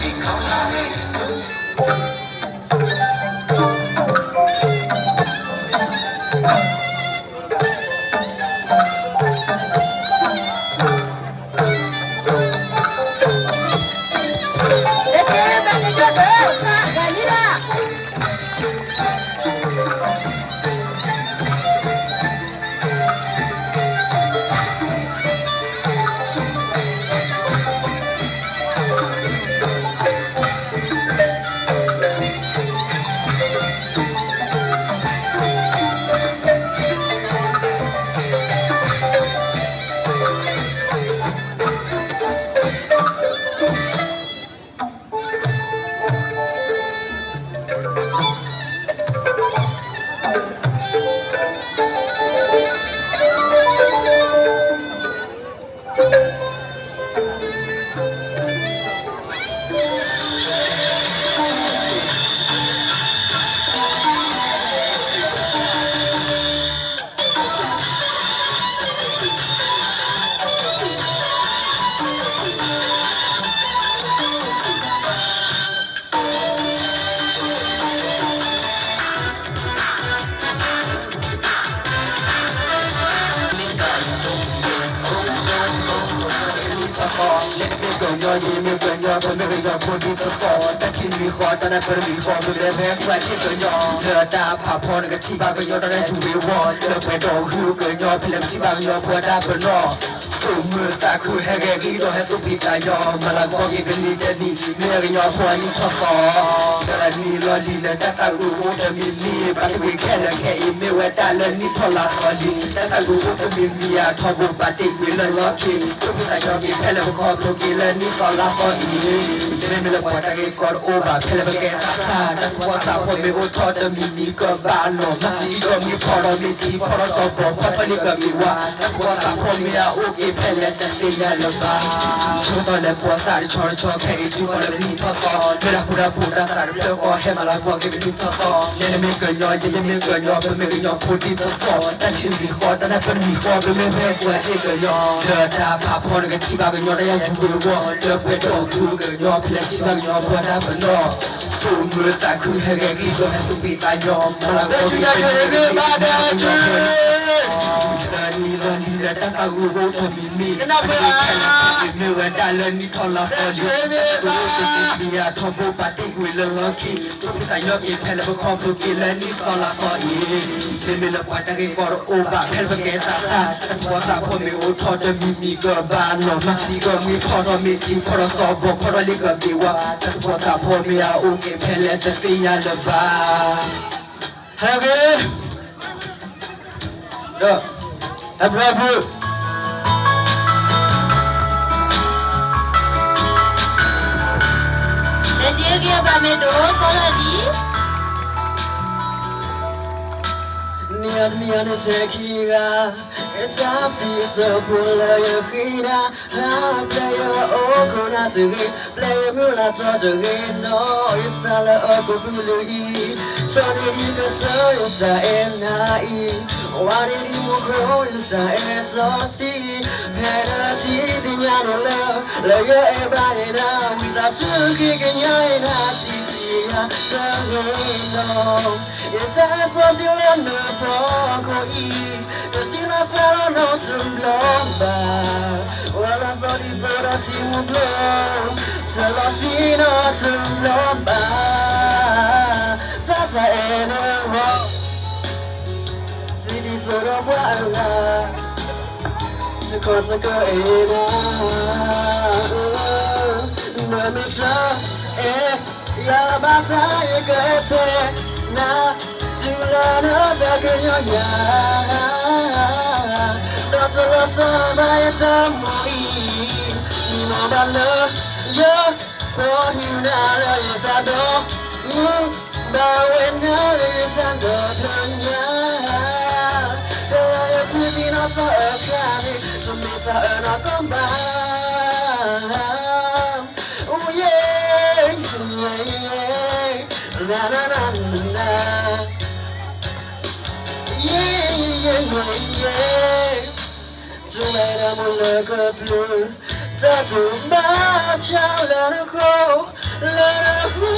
လၢမ့ၢ်ကညီ ယမ့ၢ်ကညီ ပမ့ၢ်ကညီဖိဒံသသီ တၢ်ထံမံၤဃီ တၢ်နၢ်ပၢၢ်တမံၤဃီ ပမ့ၢ်ဖဲကွၢ်ဆ့ကညီ လၢတၢ်ဖးဖီနကထံၣ်ဘၣ်ကညီ တၢ်နၢ်ထူဝ့ၤဝီၤ လၢပှဲၤဒီးဟုကညီ ဖဲလဲၣ်ပထံၣ်ဘၣ်ကညီဖိတၢ်ပနီၣ် သူၣ်မုာ်သးခုဟဲဂဲၤဂံၢ်ဒီးဟဲသူၣ်ဖှံသးညီ မၤလၤကပီၤက့ၤပနံၤတနံၤ မ့ၢ်ကညီဖိအနံၣ်ထီၣ်သီ လၢနံၣ်လီၤလံၤလၢတၢ်သးအုးအိၣ်တမံၤမံၤ ပာ်တ့ၢ်ကွံာ်ခဲလၢာ်ခဲအံၤ မ့ၢ်ဝဲဒၣ်လၢနံၣ်ထီၣ်လါသီလံ တၢ်သးအုးအိၣ်တမံၤမံၤအထီဘိ ပာ်တ့ၢ်ကွံာ်လၢလီၢ်ခံ သူၣ်ဖှံသးညီက့ၤဖဲလဲၣ်ပခီဖျိက့ၤလၢနံၣ်သီလါသီအံၤ မ့မ့ၢ်လၢပှၤတၢ်ဂ့ၢ်ကီတအိၣ်ဘၣ် ဖဲလဲၣ်ပကဲသးဆၢ တၢ်သးပှၢ်သးဖှီၣ်မ့ၢ်အိၣ်ထီၣ်တမံၤမံၤ ကဘၣ်လီၤမၢ် မံၤကီၢ်မံၤဖီၣ်ဒီးမ့ၢ်ထံဖီၣ်ဒီးစီၤပီၤ ဖီၣ်ထီၣ်လံကမ့ၢ်ဝါ တၢ်သးပှၢ်သးဖှီၣ်မ့ၢ်အအိၣ်က့ၤဖဲလဲၣ်တသ့ၣ်ညါလၢၤဘၣ် ဆၢကတီၢ်လဲၤပှီၢ်သးတဆီတဆီ ခဲအံၤတုၤဃီၤလၢပနံၣ်ထီၣ်သီ မ့ၢ်ဒၣ်ဃူဒၣ်ဖိးတၢ်သးတဖျၢၣ်ဃီ ဟဲမၤလၤကပီၤက့ၤပနံၣ်ထီၣ်သီ လၢနမ့ၢ်ကညီ ယမ့ၢ်ကညီ ပမ့ၢ်ကညီဖိဒံသသီ တၢ်ထံမံၤဃီ တၢ်နၢ်ပၢၢ်တမံၤဃီ ပမ့ၢ်ဖဲကွၢ်ဆ့ကညီ လၢတၢ်ဖးဖီနကထံၣ်ဘၣ်ကညီ တၢ်ယၤယၤဝ့ၤဝီၤ လၢပှဲၤဒီးဟုကညီ ဖဲလဲၣ်ပထံၣ်ဘၣ်ကညီဖိတၢ်ပနီၣ် သူၣ်မုာ်သးခုဟဲဂဲၤဂံၢ်ဒီးဟဲသူၣ်ဖှံသးညီ မၤလၤကပီၤက့ၤပနံၤတနံၤ မ့ၢ်ကညီဖိ လၢနံၣ်လီၤလံၤလၢတၢ်သးအုးအိၣ်တမံၤမံၤ မ့ၢ်ဝဲဒၣ်လၢနံၣ်ထီၣ်လါသီလံ တၢ်သးအုးအိၣ်တမံၤမံၤအထီဘိ ပာ်တ့ၢ်ကွံာ်လၢလီၢ်ခံ သူၣ်ဖှံသးညီက့ၤဖဲလဲၣ်ပခီဖျိက့ၤလၢ နံၣ်သီလါသီအံၤ မ့မ့ၢ်လၢပှၤတၢ်ဂ့ၢ်ကီတအိၣ်ဘၣ် ဖဲလဲၣ်ပကဲသးဆၢ တၢ်သးပှၢ်သးဖှီၣ်မ့ၢ်အိၣ်ထီၣ်တမံၤမံၤ ကဘၣ်လီၤမၢ် မံၤကီၢ်မံၤဖီၣ်ထီၣ်မ့ၢ်ထံဖီၣ်ဒီးစီၤပီၤ ဖီၣ်ထီၣ်လံကမ့ၢ်ဝါ တၢ်သးပှၢ်သးဖှီၣ်မ့ၢ်အအိၣ်က့ၤဖဲလဲၣ်တသ့ၣ်ညါလၢၤဘၣ် ဟဲဂ့ၤ ဒီး တၢ်ဘျုး နက့ဘံအဘၣ်မ့ၢ်ဒိးသီလီၤလံ နံၤအီၤတနံၤအီၤန့ၣ်ထဲခံဂၤ တၢ်စံးအစိဖိလၢယဃ့ဒၣ် ဟးပျဲယအိၣ်ခိၣ်နၢ်တဂ့ၤ ပျဲယမုၢ်လၢ်တီတဂ့ၤနီၤ ယသးလၢအကိာ်ပူၤလၢအံၤ ထီၣ်န့ၢ်ဒံးကစၢ်ယတၢ်အဲၣ်နၤအံၤ ဝါန့ၢ်ဒံးမူခိၣ်ယတၢ်အဲၣ်စီဆှံ ဖဲလၢထံသ့ၣ်ညါန့ၣ်လၢ လၢယအဲၣ်ဘၣ်န့ၣ်ဒၣ် ဝံသးစူၤဃ့ကညးယတၢ်ထံၣ်ဆံးယၤတဂ့ၤနီၤ ယတၢ်အဲၣ်စီဆှံလၢနဖီခိၣ်အံၤ တစံးလီၤစၢ်လီၤနီတဘျီဘၣ် ဝဲလီၤသီဒ်သိးဒီးထံမူကျိၤ တလီၤသံနီတဘျီဘၣ် သးတၢ်အဲၣ်နဂီၢ် စံးဒ်သိးဒီးပှၤအဂၤ တခီတကအဲၣ်နၤ နမ့ၢ်တအဲၣ် ယၤဘၣ်သးယကအဲၣ်ထဲနၤ တုၤလၢနသးကညီၤယၤ ဒီးတလီၤဆီဘၣ်ယတၢ်မိၣ်အံၤ မ့ၢ်မၤဘၣ်လၢယ ပှၤဟံးနၤလၢယသးဒီး မ့ၢ်ဘၣ်ဝဲနၤလၢယသးဒီဖျၢၣ်ညါ ဒီးယဃုသ့ၣ်နီၣ်ထီၣ်အခါန့ၣ် တမ့ၢ်တၢ်အၢနီၢ်ကီၢ်ဘၣ် အိၣ်ယဲ နနနန ယဲ ယဲ ယဲ ယဲ တုၤဝဲဒၣ်မိၢ်လၢကပျၢၤ တၢ်တိာ်ဘၣ်ဆါလၢနဃိ လၢနဃု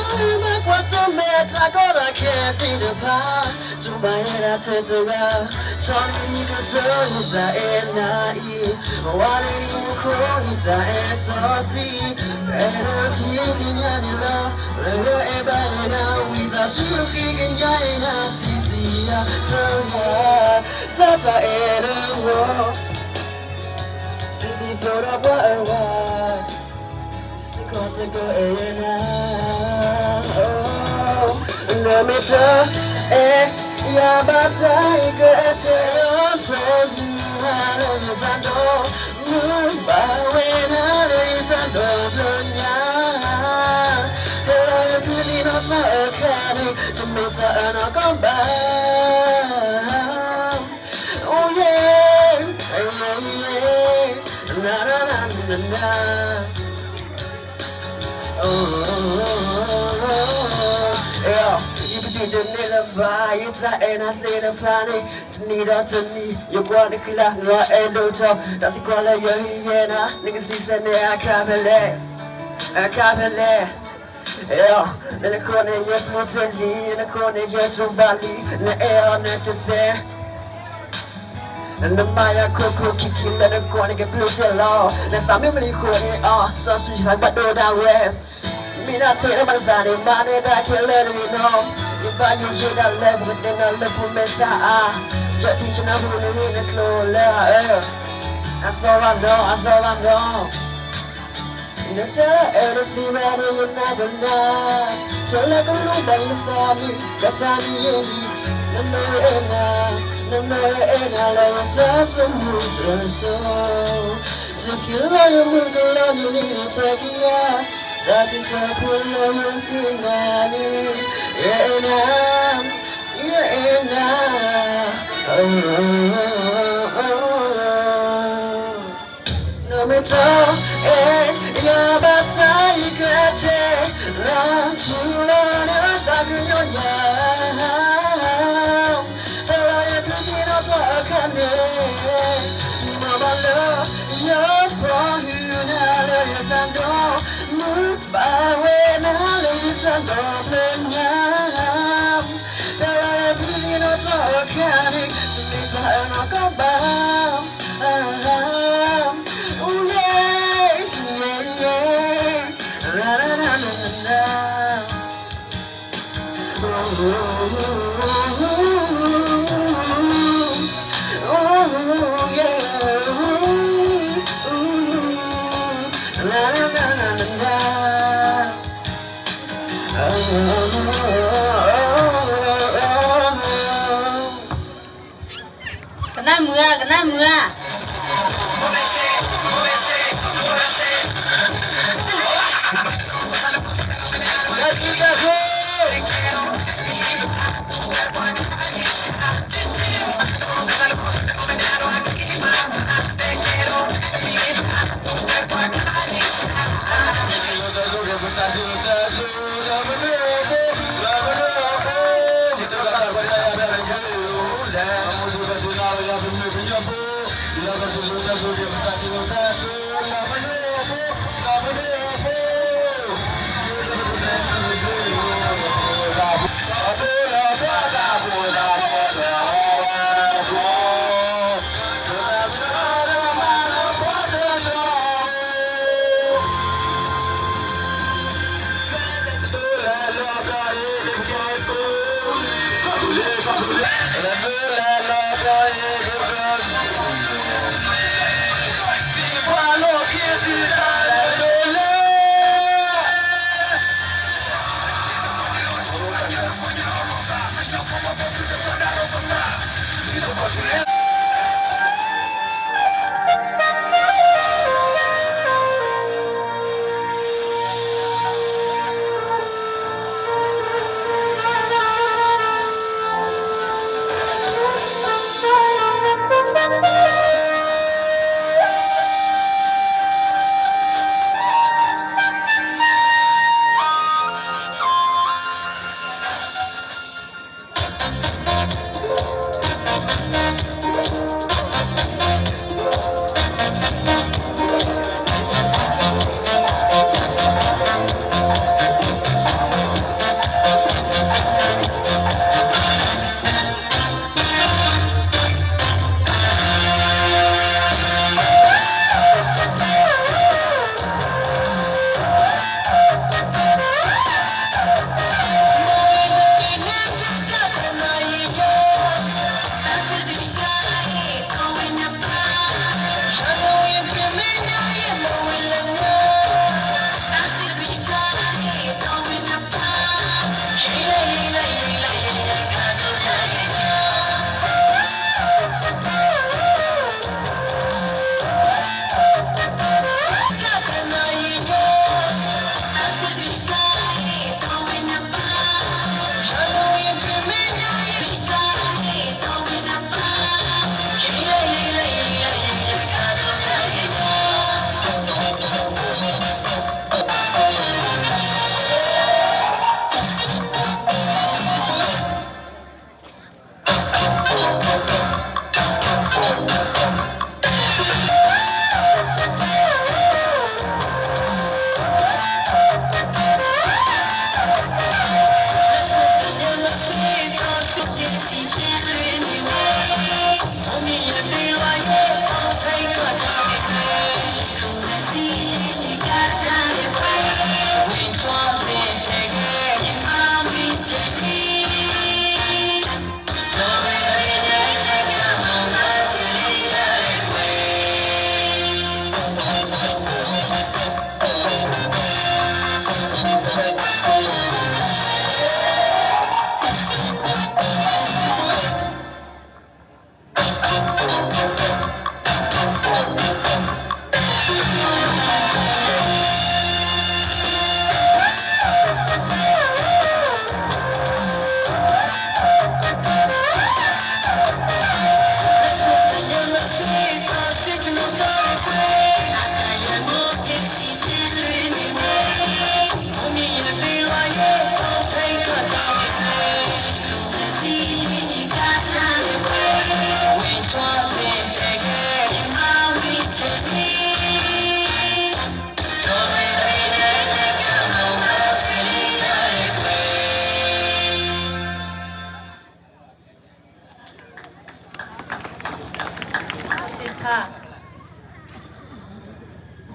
ဘၣ်ကွၢ်ဆၢၣ်မဲာ်တၢ်ကီတၢ်ခဲသ့ၣ်တဖၣ်, ကဘၣ်ယဲဒၣ်ထဲတဂၤ, ဆီန့ၣ်ကစၢ်ယတၢ်အဲၣ်နၤအံၤ, ဝါန့ၣ်ယခိၣ်ယတၢ်အဲၣ်စီဆှံ, ဖဲနထံၣ်န့ၣ်ညါန့ၣ်လီၤ, လၢအဲၣ်ဘၣ်ယဲဒၣ် ဝံသးစူၤဃ့ကညးယဲဒၣ်ထံၣ်ဆံးယၤတဂၤ, လၢတၢ်အဲၣ်လၢဂီၢ် စံးဒ်သိးဒီးပှၤအဂၤ, တခီတကအဲၣ်ယဲနၤ, နမ့ၢ်တအဲၣ်ယၤဘၣ်ဆၣ် ယကအဲၣ်ထဲလၢဖိမုၣ်မး လၢယသးဒီး မုၢ်ဘၣ်ဝဲနၤလၢယသးဒီဖျၢၣ်ညါ, ဖဲလၢယဖုးန့ၢ်နီၢ်တၢ်အခါန့ၣ် တမ့ၢ်တၢ်အၢၣ်လီၤကီဘၣ် Oh yeah, yeah, yeah, na, na, na, na, na. ယပတုာ်တန့ၢ်လၢၤဘၣ် ယတၢ်အဲၣ်နၤသ့ၣ်တဖၣ်န့ၣ်, တနံၤဒီးတနံၤ ယကွၢ်နကျါ နလီၤအဲၣ်ဒိၣ်ထီၣ်, တၢ်သံကွၢ်လၢယဟံးယဲနၤ နကစံးဆၢန့ၣ်အခါဖဲလဲၣ်, အခါဖဲလဲၣ်. နနခိၣ်န့ၣ်ယပျံၤတ့ၢ်လံ, နနခိၣ်န့ၣ်ယတူၢ်ဘၣ်လံ, နအဲၣ်အီၤနတတဲ နမၤယၤခိၣ်ခိၣ်ခံခံလၢနကိးန့ၣ်ကပျံၤတ့ၢ်လီၤ, နသးမ့ၢ်မနုၤဃိန့ၣ်အီၤ စီဆှံယသးဘၣ်ဒိဒၣ်ဝဲ, မ့ၢ်ဒၣ်ထဲလၢမၤနသးန့ၣ် မၤန့ၢ်ဒၣ်ခဲလၢာ်တဂ့ၤနီၤ, ယဘၣ်ယိၣ်ယဲဒၣ်လၢပကတဲနၤလၢပမဲာ်သၣ်အါ, ကၠီၣ်တံၢ်ဆနၢ်ဟူန့ၣ်ဂ့ၤ နကျိၤလၢအအၢ, အသီဘၣ်နီၤ အသီဘၣ်နီၤ နတဲလၢအဲၣ်ဒိးသံဘၣ်န့ၣ် ယနၢ်ပၢၢ်နၤ, တဲလၢကလူးဘၣ်ယသးမံ, ကသးမံယဲလံ, နနီၢ်ယအဲၣ်နၤ, နနီၢ်ယအဲၣ်နၤလၢယသးသမူတစိၤ, တက့ၢ်လၢယမုၢ်ကလီၤနံၤနံၤနတဲကယၤ, တၢ်စံးဆၢဖိလၢယဃ့နၤန့ၣ်, ယအဲၣ်နၤ, ယအဲၣ်နၤ နမ့ၢ်တအဲၣ်ယၤဘၣ်ဆၣ် ယကအဲၣ်ထဲလၢထူလၢနသးကညီၤညါ, ဖဲလၢယဖုးန့ၢ်နီၢ်တၢ်အခါန့ၣ်, မ့ၢ်မၤဘၣ်လၢယပှၤဟုၣ်နၤလၢယသးဒီး, မုၢ်ဘၣ်ဝဲနၤလၢယသးဒီဖျၢၣ်ညါ, ဖဲလၢယဖုးန့ၢ်နီၢ်တၢ်အခါန့ၣ် တမ့ၢ်တၢ်အၢၣ်လီၤကီဘၣ် Ooh, yeah, yeah, yeah. La, la, la, la, la, la. Ooh, ooh, yeah. Ooh, ooh, la, la, la, la, la, la. Oh, oh, oh, oh, oh. ကနၣ်မုာ်ဧါ, ကနၣ်မုာ်ဧါ.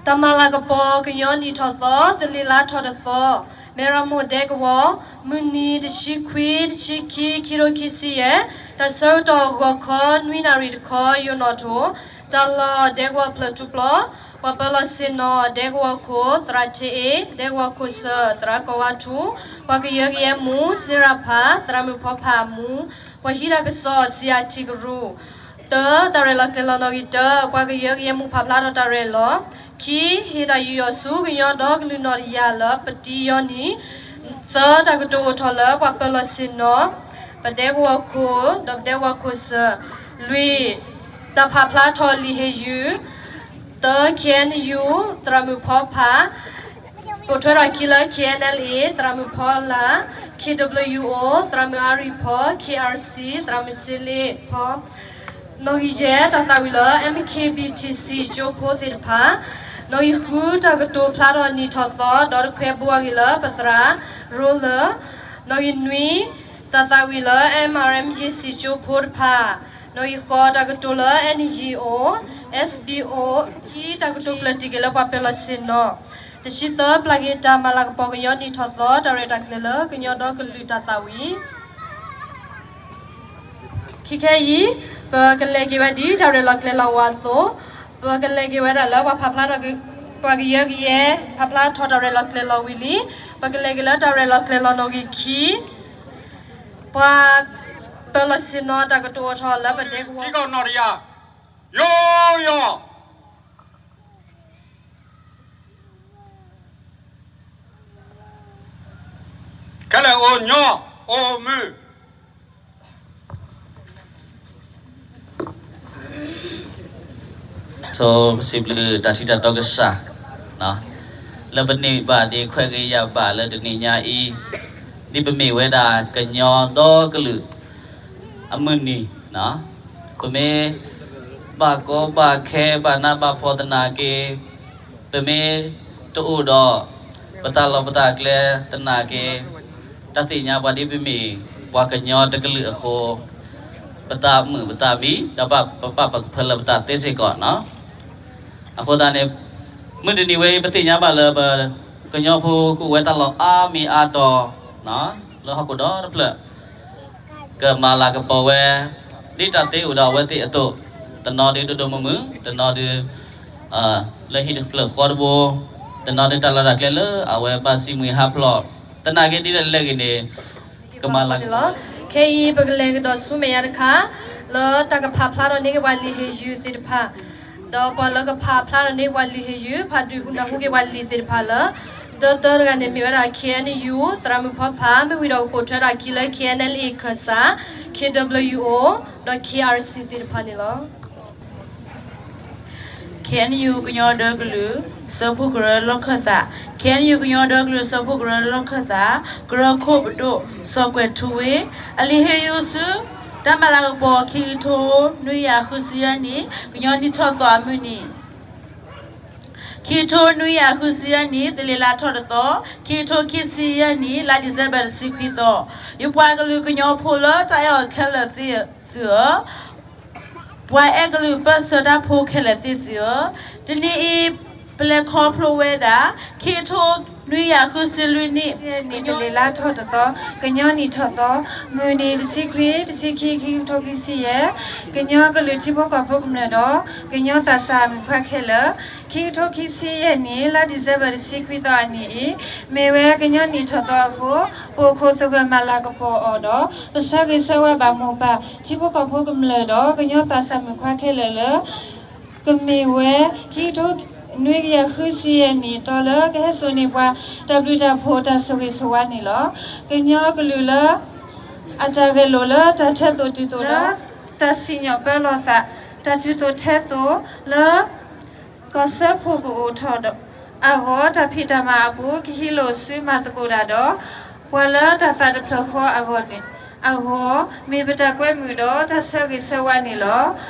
တၢ်မၤလၤကပီၤကညီနံၣ်ထီၣ်သီ သလ့ၤလါထီၣ်တသီ, မဲၣ်ရမိၢ်ဒဲကဝီၤ, မုၢ်နံၤတဆံခွံ တဆံခံ ခံထိခံဆံယဲၢ်, တၢ်ဆၢကတီၢ်ဂီၤခီ နွံနၣ်ရံၣ်တခီ ယိၤနီၣ်ထိၣ်, တၢ်လီၢ်ဒဲကဝီၤဖျၢၣ်ထူပျီ, ပှၤပၢၤလီၢ်ဆ့ၣ်နီၤ ဒဲကဝီၤခိၣ် သရၣ်ထ့အ့, ဒဲကဝီၤခိၣ်စၢၢ် သရၣ်ကီၤဝါထူ, ပှၤကယၢကယဲမူ စ့ရဖး သရၣ်မုၣ်ဖီဖးအမူ, ပှၤဟံးတၢ်ကစီၣ် စံးအထံကရူၢ်, တၢ တၢ်ရဲၣ်လီၤကျဲၤလီၤနီၣ်ဂံၢ်တၢ, ပှၤကယၢကယဲမူဖးဖျါထီၣ်တၢ်ရဲၣ်လီၤ, ခံ ဟ့ၣ်တၢ်ယူးယီၣ်ဆူကညီဒီကလုာ်နီၣ်တယၢ်လၢပတံယီနံၤ, သၢ တၢ်ကတိၤအိၣ်ထီၣ်လၢပှၤပၢၤလီၢ်ဆ့ၣ်နီၤ, ပဒဲကဝီၤခိၣ် ဒီးပဒဲကဝီၤခိၣ်စၢၢ်, လွံၢ် တၢ်ဖးဖျါထီၣ်လံာ်ဟ့ၣ်ယုၢ်, သၢ ခ့ၣ်အဲၣ်ယူၣ် သရၣ်မုၣ်ဖီဖး ပိာ်ထွဲထီၣ်ခံလၢ ခ့ၣ်အဲၣ်အဲၣ်လ်အ့ သရၣ်မုၣ်ဖီလာ်, ခ့ၣ်ဒဘလၣ်ယူၣ်အိၣ် သရၣ်မုၣ်အါရံၣ်ဖီ, ခ့ၣ်အါရံၣ်စံၣ် သရၣ်မုၣ်စ့လ့ဖီ, နီၣ်ဂံၢ်ယဲၢ် တၢ်သးဝံၣ်လၢ MKBTC ကၠိဖိသ့ၣ်တဖၣ်, နီၣ်ဂံၢ်ဃု တၢ်ကတိၤဖျါထီၣ်နံၣ်ထီၣ်သီ ဒီးတခွဲဘိအဂ့ၢ်လၢပသရၣ် ရိလၢၢ်, နီၣ်ဂံၢ်နွံ တၢ်သးဝံၣ်လၢ MRMJC ကၠိဖိတဖၣ်, နီၣ်ဂံၢ်ဃိး တၢ်ကတိၤလၢ NGO, SBO, ခံ တၢ်ကတိၤကျၢၢ်တံၢ်က့ၤလၢပှၤပၢၤလီၢ်ဆ့ၣ်နီၤ, တဆံသၢ ပျၢ်က့ၤတၢ်မၤလၤကပီၤကညီနံၣ်ထီၣ်သီ တၢ်ရဲၣ်တၢ်ကျဲၤလၢကညီဒီကလုာ်တၢ်သးဝံၣ် ခဲခဲအံၤ ပကလဲၤက့ၤဝဲဒ်တၢ်ရဲၣ်လီၤကျဲၤလီၤဝဲအသိး, ပကလဲၤက့ၤဝဲဒၣ်လၢပှၤဖးဖျါထီၣ်, ပှၤကယၢကယဲ ဖးဖျါထီၣ်တၢ်ရဲၣ်လီၤကျဲၤလီၤဝံၤလံ, ပကလဲၤက့ၤလၢတၢ်ရဲၣ်လီၤကျဲၤလီၤနီၣ်ဂံၢ်ခံ, ပှၤပၢၤလီၢ်ဆ့ၣ်နီၤတၢ်ကတိၤအိၣ်ထီၣ်လၢပဒဲကဝီၤ ထံကီၢ်နီၣ်တယၢ်, ယိယိ ခဲလၢာ်အိၣ်ညီ အိၣ်မုာ် ဆိပစံးဘျုးတၢ်ထံၣ်တၢ်တီကစၢ်, လၢပန့ၢ်ဘၣ်ဒ်ခွဲးဂ့ၤယာ်ဘၣ်လၢတနံၤညါအံၤ, ဒ်ပမ့ၢ်ဝဲဒၣ်ကညီဒီကလုာ် အမုၢ်နံၤ, ပမ့ၢ်ဘၣ်ကီဘၣ်ခဲဘၣ်နးဘၣ်ဖှီၣ်သနာ်က့, ပမ့ၢ်တအိၣ်ဒီးပတၢ်လီၢ်ပတၢ်ကျဲသနာ်က့, တၢ်သ့ၣ်ညါပှၤဒ်ပမ့ၢ်ပှၤကညီတကလုာ်အဃိ, ပသးမုာ်ပသးဘံၣ် ဒီးပပာ်ပကဖၢလၢပသးသ့စ့ၢ်ကီးနီၤ. အဃိသတးန့ၣ် မုၢ်တနံၤဝဲအံၤ ပသ့ၣ်ညါဘၣ်လၢပကညီဖိကအိၣ်ဝဲတၢ်လီၢ်အါမံၤအါတီၤ လၢဟီၣ်ခိၣ်ဒီတဖျၢၣ် ကမၤလၤကပီၤဝဲ ဒ်တၢ်သ့အိၣ်ဒီးအဝဲသ့ၣ်အသိး, တနီၤဒုးဒိၣ်ဒိၣ်မုၢ်မုၢ်, တနီၤဒုး လၢဟံၣ်တဖျၢၣ်ဃီတဘိ, တနီၤဒုးတၢ်လီၢ်တၢ်ကျဲလၢအဝဲဘၣ်စံးမှံဟးဖျိး, သနာ်က့ဒ်လဲၣ်ဒ်လဲၣ်ဂ့ၤန့ၣ်, ကမၤလၤကပီၤန့ၣ်လီၤ. ခဲအံၤပကလဲၤကဒီးဆူမဲာ်ညါတခါ, လၢတၢ်ကဖးဖျါထီၣ်န့ၢ်က့ၤပှၤလံာ်ဟ့ၣ်ယုၢ်သ့ၣ်တဖၣ်, ဒီးပှၤလၢကဖးဖျါထီၣ်န့ၢ်ပှၤလံာ်ဟ့ၣ်ယုၢ် ဖးဒုးနၢ်ဟူက့ၤပှၤလံာ်သ့ၣ်တဖၣ်လၢ တၢတၢတဂၤန့ၣ်မ့ၢ်ဝဲဒၣ် ခ့ၣ်အဲၣ်ယူၣ် သရၣ်မုၣ်ဖီဖး မ့ၢ်ဝံၤဒီးကပိာ်ထွဲထီၣ်အခံလၢ ခ့ၣ်အဲၣ်ယူၣ် ခ့ၣ်အဲၣ်ယူၣ် ဒီး ခ့ၣ်အါရ်စံၣ်သ့ၣ်တဖၣ်န့ၣ်လီၤ. ခ့ၣ်အဲၣ်ယူၣ် ကညီဒီကလုာ် စၢဖှိၣ်ကရၢလီၢ်ခၢၣ်သး, ခ့ၣ်အဲၣ်ယူၣ် ကညီဒီကလုာ် စၢဖှိၣ်ကရၢလီၢ်ခၢၣ်သး ကရၢခိၣ်ပဒိၣ် စီၤကွဲၤထူဝ့ အလံာ်ဟ့ၣ်ယုၢ်ဆူ တၢ်မၤလၤကပီၤ ခံကထိနွံကယၤဃုဆံယဲၢ်နံၣ် ကညီနံၣ်ထီၣ်သီအမုၢ်နံၤ, ခံကထိနွံကယၤဃုဆံယဲၢ်နံၣ် သလ့ၤလါထီၣ်တသီ, ခံကထိခံဆံယဲၢ်နံၣ် လါဒံၣ်စဲဘၢၣ်တဆံခွံသီ, ယပှၤကလုာ်ကညီဖိလၢတၢ်အဲၣ်အီၤခဲလၢာ်သ့ၣ်သုဧၢ, ပှၤအဲၣ်ကလုာ်ပၢၢ်ဆၢတၢ်ဖိခဲလၢာ်သ့ၣ်သုဧၢ, တနံၤအံၤ ပလဲၤခီဖျိဝဲဒၣ် ခံကထိနွံကယၤဃုဆံလွံၢ်နံၣ် သလ့ၤလါထီၣ်တသီ, ကညီနံၣ်ထီၣ်သီ, မုၢ်နံၤတဆံခွံ, တဆံခံ, ခံကထိခံဆံယဲၢ်, ကညီကလုာ်ထံဖိကီၢ်ဖိကမျၢၢ်ဒီး ကညီသးစၢ်မုၣ်ခွါခဲလၢာ်, ခံကထိခံဆံယဲၢ်နံၣ် လါဒံၣ်စဲဘၢၣ်တဆံခွံသီအနံၤအံၤ, မ့ၢ်ဝဲကညီနံၣ်ထီၣ်သီအဃိ, ပအိၣ်ခိးသဂၢၢ်မၤလၤကပီၤအီၤဒီး ပဆၢဂ့ၤဆၢဝါဘၣ်မိၢ်ပၢ် ထံဖိကီၢ်ဖိကမျၢၢ်ဒီး ကညီသးစၢ်မုၣ်ခွါခဲလၢာ်လၢ ကမ့ၢ်ဝဲ ခံကထိနွံကယၤဃုဆံယဲၢ်နံၣ်အသီလၢ ကဟဲစိာ်န့ၢ်ပှၤ တၢ်ဘျုးတၢ်ဖှိၣ်တၢ်ဆိၣ်ဂ့ၤဆိၣ်ဝါန့ၣ်လီၤ. ကညီကလုာ်လၢ အတၢ်ဂဲၤလိာ်လၢတၢ်ထဲသိးတုၤသိးဒီး တၢ်စံၣ်ညီၣ်ပၢလီၤသး တၢ်တုၤသိးထဲသိးလၢ ကီၢ်စၢဖှိၣ်ကအိၣ်ထီၣ်အဂီၢ် တၢ်ဖံးတၢ်မၤအပူၤ ကဟံးလိာ်စုမၤသကိးတၢ်ဒီး ပှၤလၢတၢ်သးတဖျၢၣ်ဃီအဂီၢ်န့ၣ် အဂီၢ် မ့ၢ်ပတၢ်ကွဲမုာ်ဒီးတၢ်ဆၢဂ့ၤဆၢဝါန့ၣ်လီၤ.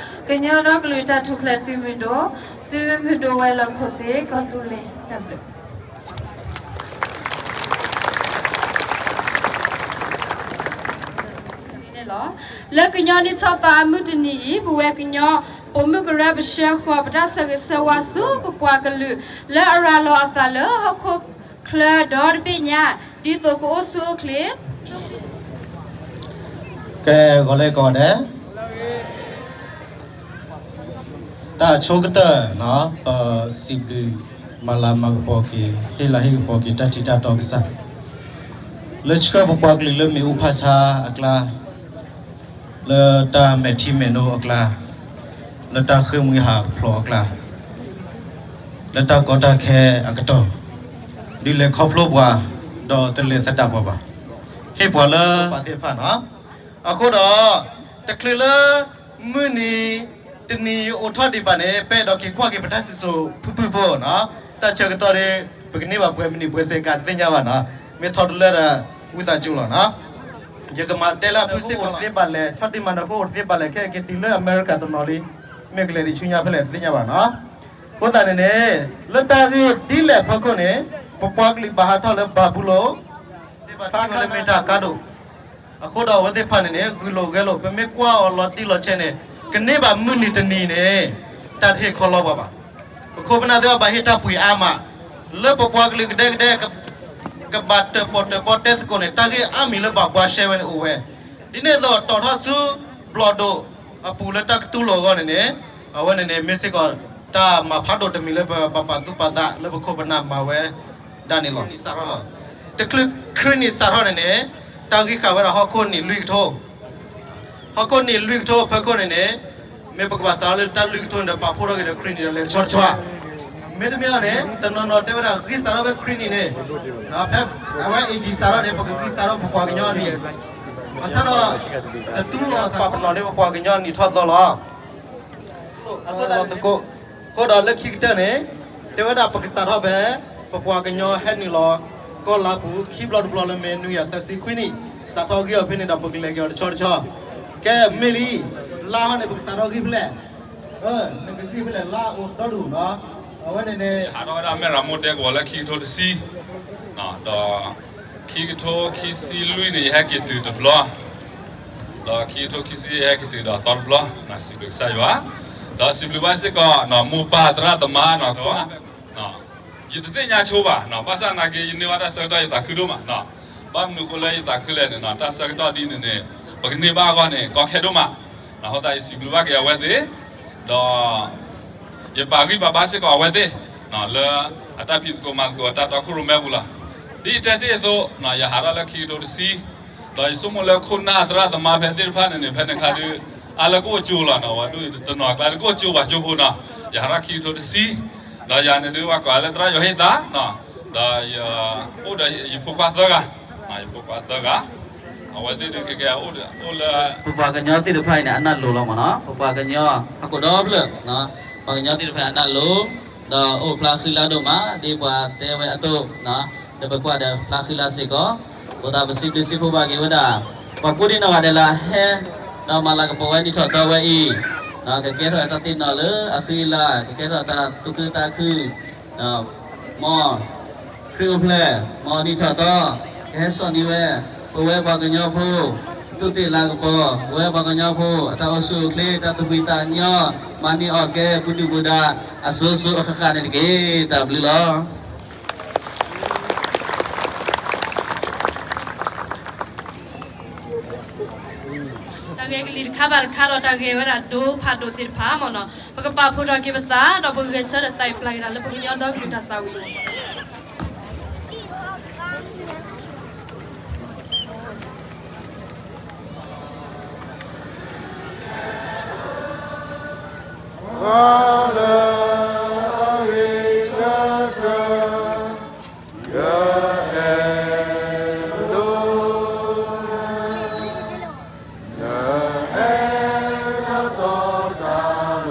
ကညီဒီကလုာ်တၢ်ထူၣ်ဖျဲးသုးမုၢ်ဒိၣ် သုးမုၢ်ဒိၣ်ဝဲၤလီၢ်ခိၣ်သ့ၣ် ကီၢ်သူလ့ၤ တၢ်ဘျုး လၢကညီနံၣ်ထီၣ်သီအမုၢ်တနံၤအံၤ ပဝဲကညီ ပိာ်မုၣ်ကရၢပဆှၢဃီၤ ပတၢ်ဆၢဂ့ၤဆၢဝါဆူပပှၤကလုာ် လၢအရၤလီၤအသးလၢဟီၣ်ခိၣ်ချၢဒီတဘ့ၣ်ညါ ဒ်သိးကအိၣ်ဆူၣ်အိၣ်ချ့ ကဲ ဂီၤလၢကီးဒဲး တၢ်ဆိကတၢၢ် ပစံးဘျုးမၤလၤမၤကပီၤက့ၤ ဟ့ၣ်လၤဟ့ၣ်ကပီၤက့ၤ တၢ်ထံတၢ်တီကစၢ် လၢဆှၢပပှၤကလုာ်လၢမ့ၣ်အူဖးဆါအကျါ လၢတၢ်မဲာ်ထံမဲာ်နိအကျါ လၢတၢ်ဃ့ၢ်မှံဟးဖျိးအကျါ လၢတၢ်ကီတၢ်ခဲအကတီၢ် ဒုးလဲၤခီဖျိပှၤ ဒီးတလဲၤသဒၣ်ပှၤဘၣ် ဟ့ၣ်ပှၤလၢပှၤသ့ၣ်တဖၣ်န့ၣ် အဃိဒီး တချုးလၢ မုၢ်နံၤတနံၤအိၣ်ထီၣ်ဒံးဘၣ်န့ၣ် ပအဲၣ်ဒိးက့ၤကွၢ်က့ၤပတၢ်စံၣ်စိၤဖုၣ်ဖုၣ်ဖိနီၤ တၢ်ဆၢကတီၢ်ဒီး ပကန့ၢ်ဘၣ်ပှဲၤမံးနံးပှဲၤစဲးကၤတသ့ၣ်ညါဘၣ်နီၤ မ့ၢ်ထီတလၢဒီး ဝံသးစူၤလီၤနီၤ ယကမၤတဲလၢအဖုစ့ၢ်ကီးလီၤ သ့ဘၣ်လဲၣ် ဆီၣ်တံၢ်မၤနၢၤဃိအိၣ်တသ့ဘၣ်လဲၣ် ခဲအံၤက့ၤတုၤလၢအမဲရကၤတနီၤလံ မ့ၢ်ကလဲၤဒံးဆူညါဖဲလဲၣ်တသ့ၣ်ညါဘၣ်နီၤ အဃိသတးန့ၣ်န့ၣ် လၢတၢ်ဂ့ၢ်ဒ်လဲၣ်ဖီခိၣ်န့ၣ် ပပှၤကလုာ်ဘၣ်ဟးထီၣ်လၢဘၤဘူလိၣ် သ့ၣ်တဖၣ်လၢမ့ၢ်တၢ်ကါဒိၣ် အဃိဒီးအဝဲသ့ၣ်တဖၣ်န့ၣ်န့ၣ် ဂုာ်လိာ်ဂဲၤလိာ် ပမ့ၢ်ကွၢ်အီၤလီၤတံၢ်လီၤဆဲးန့ၣ် ကန့ၢ်ဘၣ်မုၢ်နံၤတနံၤန့ၣ် တၢ်တဟ့ၣ်ခီလီဘၣ်ဘၣ်. ပခိၣ်ပနၢ်သ့ၣ်တဖၣ်ဘၣ်ဟ့ၣ်တၢ်ပှ့ၤအါမး လၢပပှၤကလုာ်ကဒဲကဒဲ ကဘၣ်တၢၣ်ပီၣ်တၢၣ်ပီတဲသကိးန့ၣ် တၢ်ဂ့ၢ်အါမံၤလၢဘၣ်ဘှါရှဲဝဲန့ၣ်အိၣ်ဝဲ ဒ်န့ၣ်အသိး တီၣ်ထီၣ်ဆူ ဘျီၣ်ဒိၣ်အပူၤလၢတၢ်ကတူၢ်လိာ်အဂီၢ်န့ၣ်န့ၣ် အဝဲန့ၣ်န့ၣ် မ့ၢ်စ့ၢ်ကီး တၢ်မၤဖးဒိၣ်တမံၤလၢပဘၣ်ပာ်သူၣ်ပာ်သးလၢပခိၣ်ပနၢ်မၤဝဲဒၣ်န့ၣ်လီၤ. တချုးခရံာ်နံၣ်စးထီၣ်န့ၣ်န့ၣ် တၢ်ဂံၢ်ဃာ်ဝဲဒၣ်ဟီၣ်ခိၣ်နံၣ်လွံၢ်ကထိ ဟီၣ်ခိၣ်နံၣ်လွံၢ်ကထိအဖီခိၣ်န့ၣ်န့ၣ် မ့ၢ်ပကဘၣ်စးထီၣ်လၢတၢ်လွံၢ်ကထိန့ၣ်ဒီး ပာ်ဖှိၣ်ထီၣ်က့ၤဒီးခရံာ်နံၣ်ဒီးလဲၤကဆီတဆီ မ့တမ့ၢ်အီၤန့ၣ် တနီၤနီၤတဲဝဲဒၣ်ဂံၢ်စးထီၣ်ဖဲခရံာ်နံၣ်န့ၣ် ဖဲအဝဲ A D စးထီၣ်န့ၣ် ပကဂံၢ်စးထီၣ်ပပှၤကညီနံၣ် ဘၣ်ဆၣ်ဒီး တတူၢ်လိာ်ပာ်ပနီၣ်န့ၢ်ပပှၤကညီနံၣ်ထီၣ်သီလီၤ. အဃိဒီးလၢခံကတၢၢ်န့ၣ် တဲဝဲဒၣ်ပကစးထီၣ်ဖဲ ပပှၤကညီဟဲနုာ်လီၤ ကီၢ်လါပူၤ ခံဘျီတဘျီလၢမ့ၢ်နွံကယၤသၢဆံခွံနံၣ် စးထီၣ်ဂံၢ်အီၤဖဲန့ၣ်ဒီး ပကလဲၤက့ၤအီၤတဆီတဆီ ကဲမ့ၢ်လံ လါဟီန့ၣ် ပကစးထီၣ်ဂံၢ်ဖဲလဲၣ် နကဂံၢ်ဖဲလဲၣ်လါအိၣ်ဒီဒူၣ်နီၤ အဝဲန့ၣ်န့ၣ် ဟးထီၣ်ဝဲဒၣ်မဲၢ်ရမိၢ်ဒဲကဝီၤလၢခံကထိတဆံ ဒီး ခံကထိခံဆံလွံၢ်န့ၣ် ယဟဲက့ၤတုၤတဘျီ ဒီးခံကထိခံဆံယဟဲက့ၤတုၤဒီးသီတဘျီ စံးဘျုးကစၢ်ယွၤ ဒီးစံးဘျုးဘၣ်စ့ၢ်ကီး မိၢ်ပၢ်သရၣ်သမါနီၤ ယတသ့ၣ်ညါဆိဘၣ် ဘၣ်ဆၣ်နာ်က့ ယန့ၢ်ဘၣ်တၢ်ဆၢကတီၢ်ယသးခုဒိၣ်မး ဘၣ်မနုၤဃိလၢယသးခုလဲၣ်န့ၣ် တၢ်ဆၢကတီၢ်ဒ်န့ၣ်န့ၣ် ပကန့ၢ်ဘၣ်အဂီၢ်န့ၣ် ကီခဲဒိၣ်မး အဃိသတးယစံးဘျုးဘၣ်က့ၤအဝဲသ့ၣ် ဒီး ယပာ်ဂံၢ်ပာ်ဘါစ့ၢ်ကီးအဝဲသ့ၣ် လၢအတၢ်ဖံးသကိးမၤသကိးအတၢ်တီခိၣ်ရိၣ်မဲပူၤလီၤ. ဒ်ယတဲတ့ၢ်အသိး ယဟးထီၣ်လၢခံကထိတဆံ ဒီးယဆိကမိၣ်လၢခိၣ်နၢ်သရၣ်သမါဖဲသ့ၣ်တဖၣ်န့ၣ်န့ၣ် ဖဲန့ၣ်ခါဒုး အါလၢကအိၣ်ကၠိလီၤ ဝဲဒၣ်တနီၤအကျါဒုးကအိၣ်ကၠိပှၤကၠိဖိနီၤ ယဟးထီၣ်ခံကထိတဆံ ဒီးယၤန့ၣ်ဒုးဘၣ်ကွၢ်လၢသရၣ်ယွၤဟ့ၣ်သး ဒီးယအိၣ်ဒီးယဖိခွါသၢဂၤ ယဖိခွါသၢဂၤ အဝဲသ့ၣ်ဒုးကကဲအိၣ်လၢ ပပှၤကညီသ့ၣ်တဖၣ်အံၤန့ၣ် အနၢ်လိၤလီၤမးနီၤ ပပှၤကညီ ဟီၣ်ခိၣ်ဒီဖျၢၣ် ပပှၤကညီသ့ၣ်တဖၣ်အနၢ်လိၤ ဒီးအိၣ်ဖျါဃံလါဒိၣ်မး ဒ်ပှၤတဲဝဲအသိး ဒီးပကွၢ်ဒီးဖျါဃံလါစ့ၢ်ကီး အဃိသတးပစံးဘျုးစံးဖှိၣ်ဘၣ်က့ၤဝဲဒၣ် ပှၤကိးဒံနီၢ်ဂၤဒဲးလၢအဟဲ ဒီးမၤလၤကပီၤဝဲနံၣ်ထီၣ်သီဝဲအံၤ, ကကဲထီၣ်တၢ်သ့ၣ်နီၣ်လၢအဃံအလၤ, ကကဲထီၣ်တၢ်သူၣ်ခုသးခု, မ်ခရံာ်အိၣ်ဖျဲၣ်, မ်နံၣ်ထီၣ်သီ ကဟဲစိာ်န့ၢ်ဝဲ ပဝဲပှၤကညီဖိ သူၣ်သ့ၣ်လၤကပီၤ, ပဝဲပှၤကညီဖိ အတၢ်အိၣ်ဆူၣ်အိၣ်ချ့, တၢ်သူၣ်ဖှံသးညီ, မၤန့ၢ်အီၣ်ကဲ ပူၤဒုၣ်ပူၤဒါ အစိၤစိၤအဃၣ်ဃၣ်န့ၣ်တက့ၢ်. တၢ်ဘျုးလီၤ. တၢ်ဂဲၤကလံၤတခါဘၣ်တခါဒီး တၢ်ဂဲၤဝဲဒၣ်ဒိဖးဒိၣ်သ့ၣ်တဖၣ်မ့ၢ်နီၤ, ပကပာ်ဖှိၣ်ထီၣ်က့ၤပ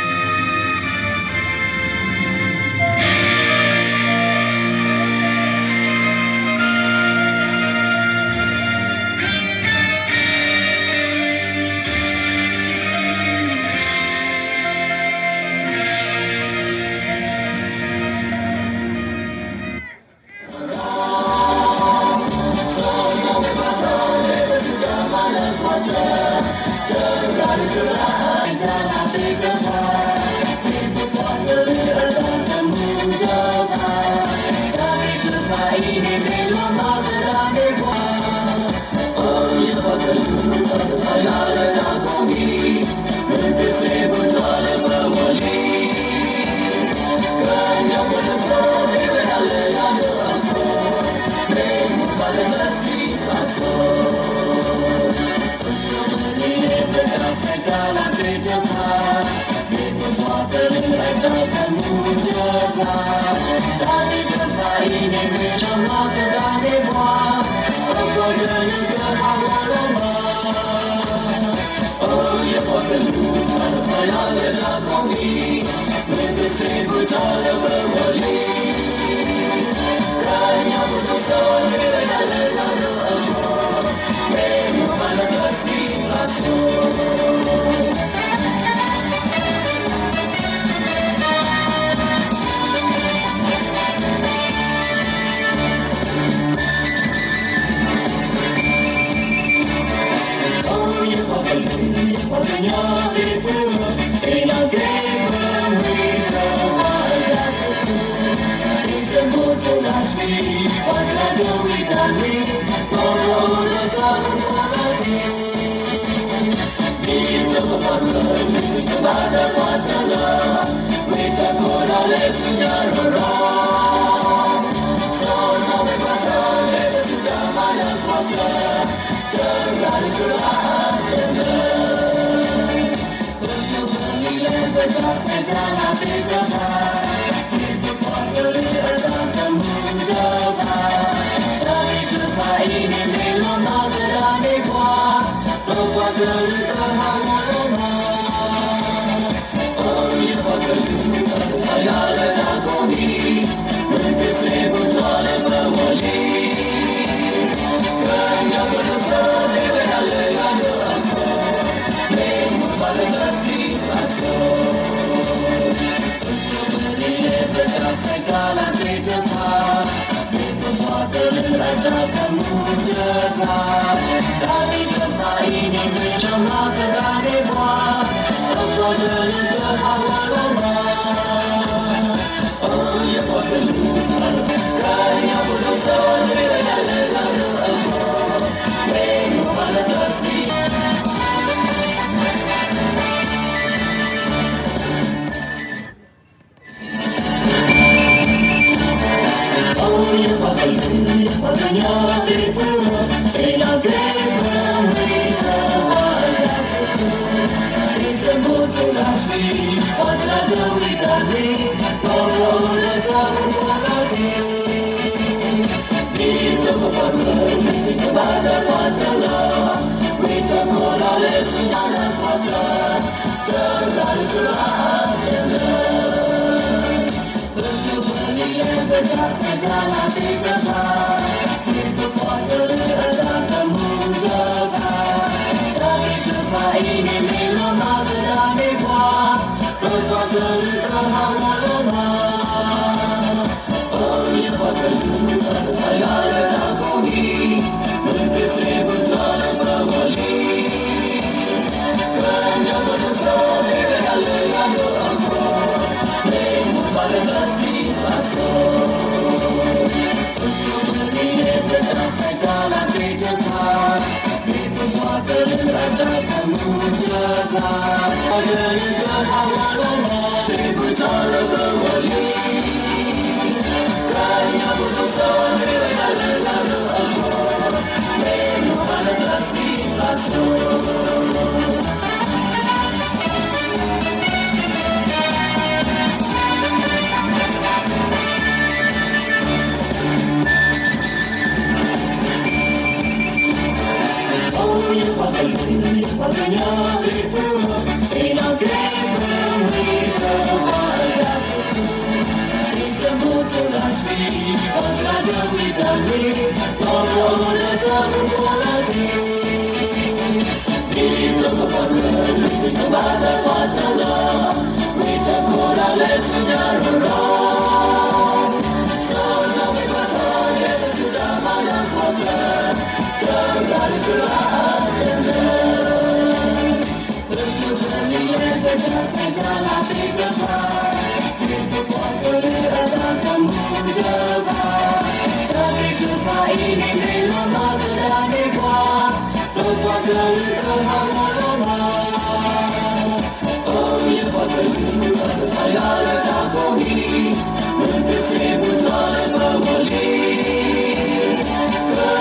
သး ဒီးပကဂဲၤဆၢထၢၣ်သးအံၤ ပျၢ်က့ၤတၢ်လၢပကညီဒီကလုာ်တၢ်သးဝံၣ်လီၤ. တဂၤလၢတဂၤအါတလၢ ပကပလံၤလၢပတၢ်ဆဲးတၢ်လၤသ့ၣ်တဖၣ်, မ့ၢ်ပပှၤကလုာ်အတၢ်သးသမူတဖၣ်, တၢ်သ့ၣ်တဖၣ်အံၤန့ၣ်မ့ၢ်လီၤမၢ်ပဒၣ်န့ၢ်ပှၤ, ပပှၤကလုာ်ကဟးဂီၤလီၤမၢ် အိၣ်ယပှၤကလုာ် ပကစၢ်ယွၤလၢတၢ်ကိးမံၤ, မုၢ်ကစ့းဘူးထီၣ်လၢပဂီၢ်လံ. ကညီဖိဒိၣ်စိသ့ၣ်ဝဲဒၣ်လၢယွၤဒိၣ်အဃိ, မ့ၢ်မိၢ်ပၢ်လၢဘျၢထံဘၣ်ဆိ, ပကပလံၤလၢပတၢ်ဆဲးတၢ်လၤသ့ၣ်တဖၣ်, မ့ၢ်ပပှၤကလုာ်အတၢ်သးသမူတဖၣ်, ပကလုာ်ကဟးဂီၤလီၤမၢ်, ကစၢ်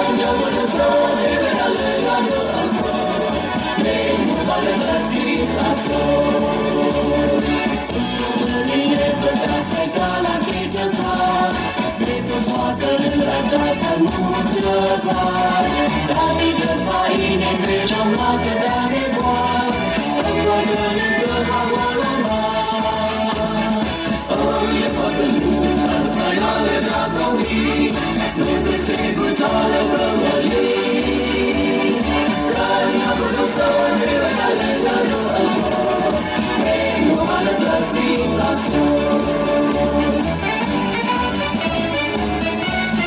ယွၤဖိဒိၣ်စိသ့ၣ်ဝဲဒၣ်လၢယွၤဒိၣ်အဃိ, မ့ၢ်မိၢ်ပၢ်လၢဘျၢထံဘၣ်ဆိ. ပကပလံၤလၢပတၢ်ဆဲးတၢ်လၤသ့ၣ်တဖၣ်, မ့ၢ်ပပှၤကလုာ်အတၢ်သးသမူတဖၣ်, တၢ်သ့ၣ်တဖၣ်အံၤန့ၣ်မ့ၢ်လီၤမၢ်ပဒၣ်န့ၢ်ပှၤ, ပပှၤကလုာ်ကဟးဂီၤလီၤမၢ်. အိၣ်ယပှၤကလုာ် ပကစၢ်ယွၤလၢတၢ်ကိးမံ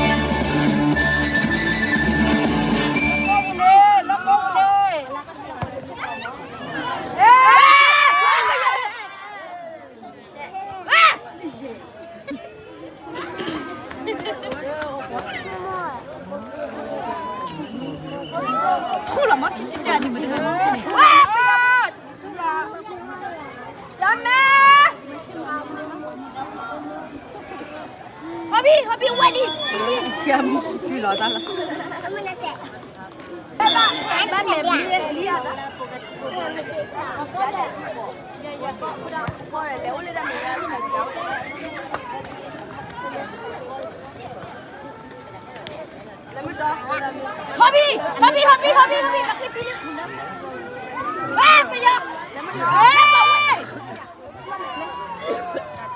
ၤ, မုၢ်ကစ့းဘူးထီၣ်လၢပဂီၢ်လံ. ကညီဖိဒိၣ်စိသ့ၣ်ဝဲဒၣ်လၢယွၤဒိၣ်အဃိ, မ့ၢ်မိၢ်ပၢ်လၢဘျၢထံဘၣ်ဆိ. ပကပလံၤလၢပတၢ်ဆဲးတၢ်လၤသ့ၣ်တဖၣ်, မ့ၢ်ပပှၤကလုာ်အတၢ်သးသမူတဖၣ်, တၢ်သ့ၣ်တ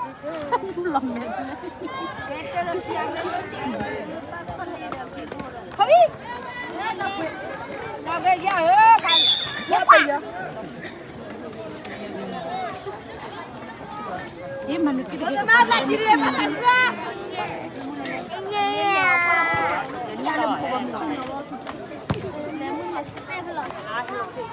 ဖၣ်အံၤန့ၣ်မ့ၢ်လီၤမၢ်ပဒၣ်န့ၢ်ပှၤ, ပပှၤကလုာ်ကဟးဂီၤ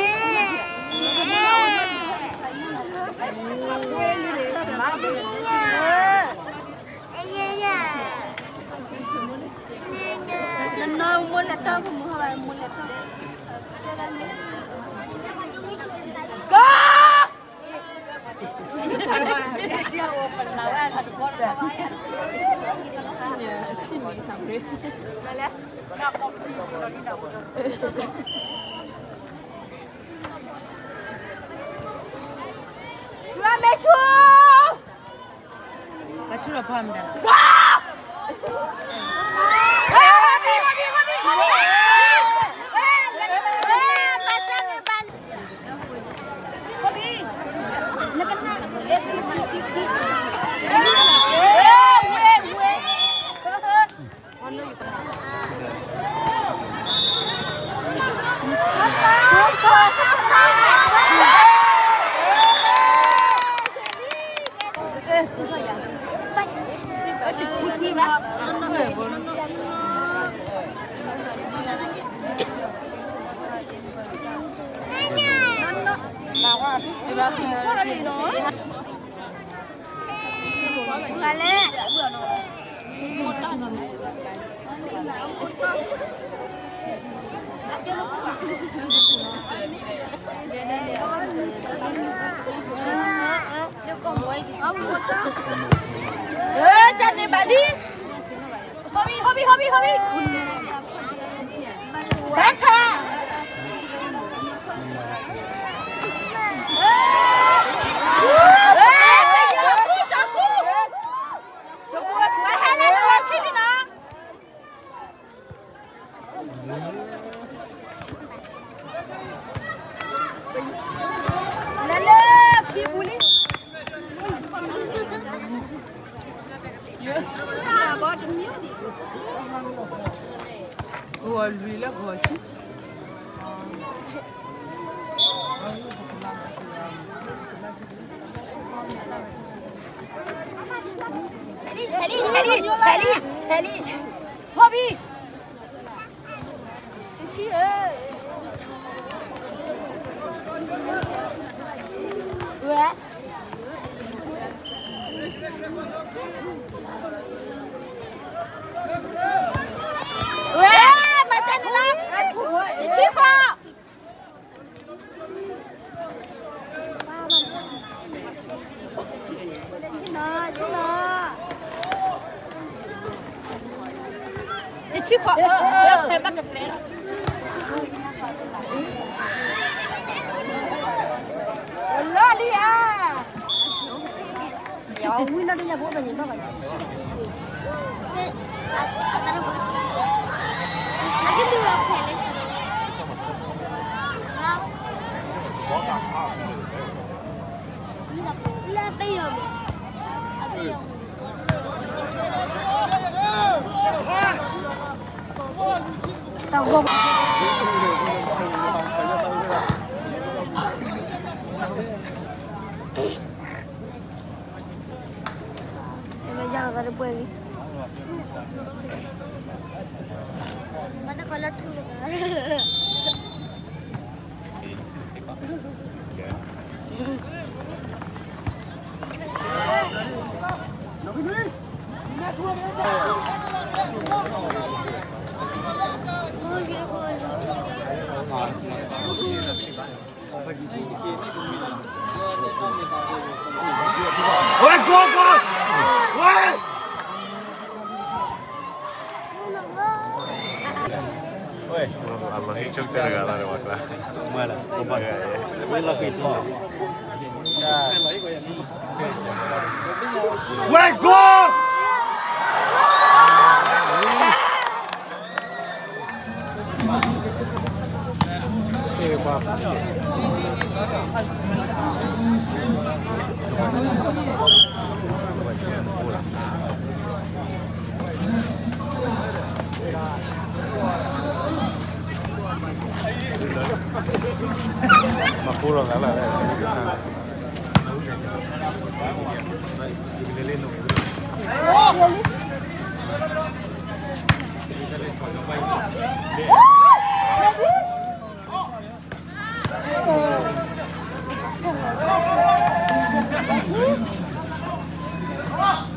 လီၤမၢ်. အိၣ်ယပှၤကလုာ် ပကစၢ်ယွၤလၢတၢ်ကိးမံၤ, မုၢ်ကစ့းဘူးထီၣ်လၢပဂီၢ်လံ. ကညီဖိဒိၣ်စိသ့ၣ်ဝဲဒၣ်လၢယွၤဒိၣ်အဃိ, မ့ၢ်မိၢ်ပၢ်လၢဘျၢထံဘၣ်ဆိ. မဲဆူၣ် ပှၤဆူၣ်လီၤဖီမတၤ ဘၣ်ခါ တဆံခွံ လီၤလံဧါ ဝံၤနီတယၤဖိပညီဘၣ်ဘၣ် ဝဲ goal goal ဝဲ ဝဲ အမဟ့ၣ်ဆိကတၢၢ်တဂၤလီၤ ပှၤကျါ မ့ၢ်လၢ ဝဲလီၤဃံထူ ဝဲ goal မၤပူၤလီၤသးလၢ မၤပူၤလီၤသ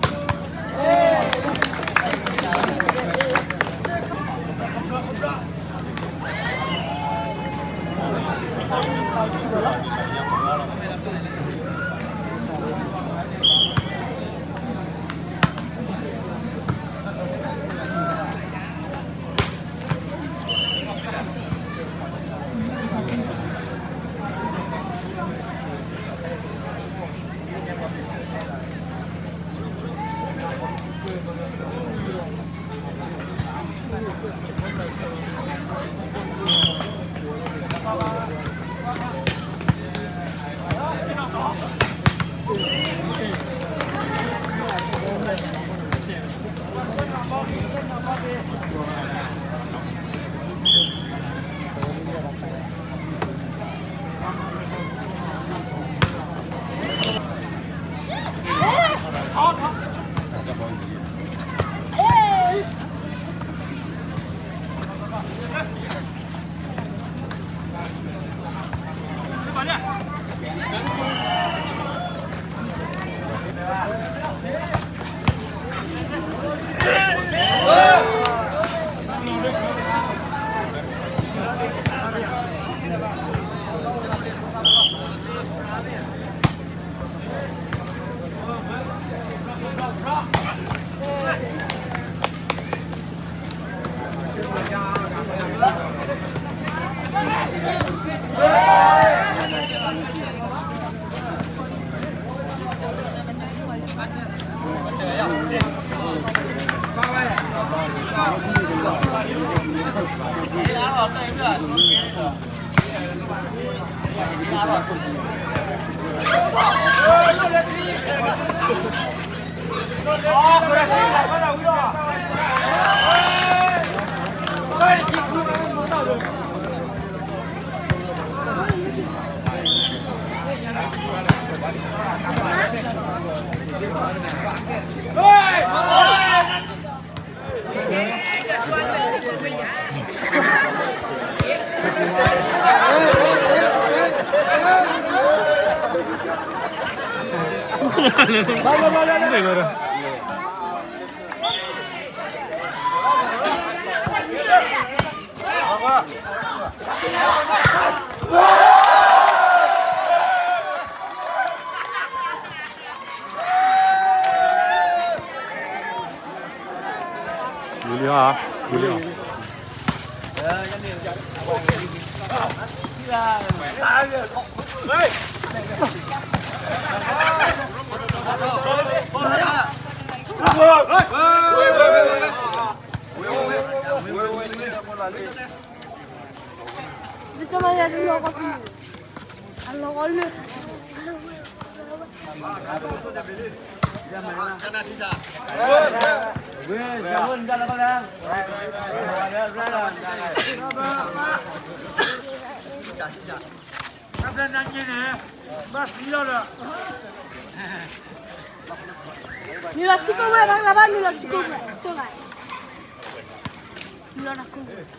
းလၢ ယူလီဟာ ယူလီဟာ နုာ်လီၤဆံကိၣ်ဝဲ ဘၣ်ဘၣ် နုာ်လီၤဆံကိၣ်ဝဲ ကိၣ်ဂၤ နုာ်လီၤနၤကိၣ်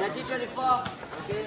Nineteen twenty-four. Okay.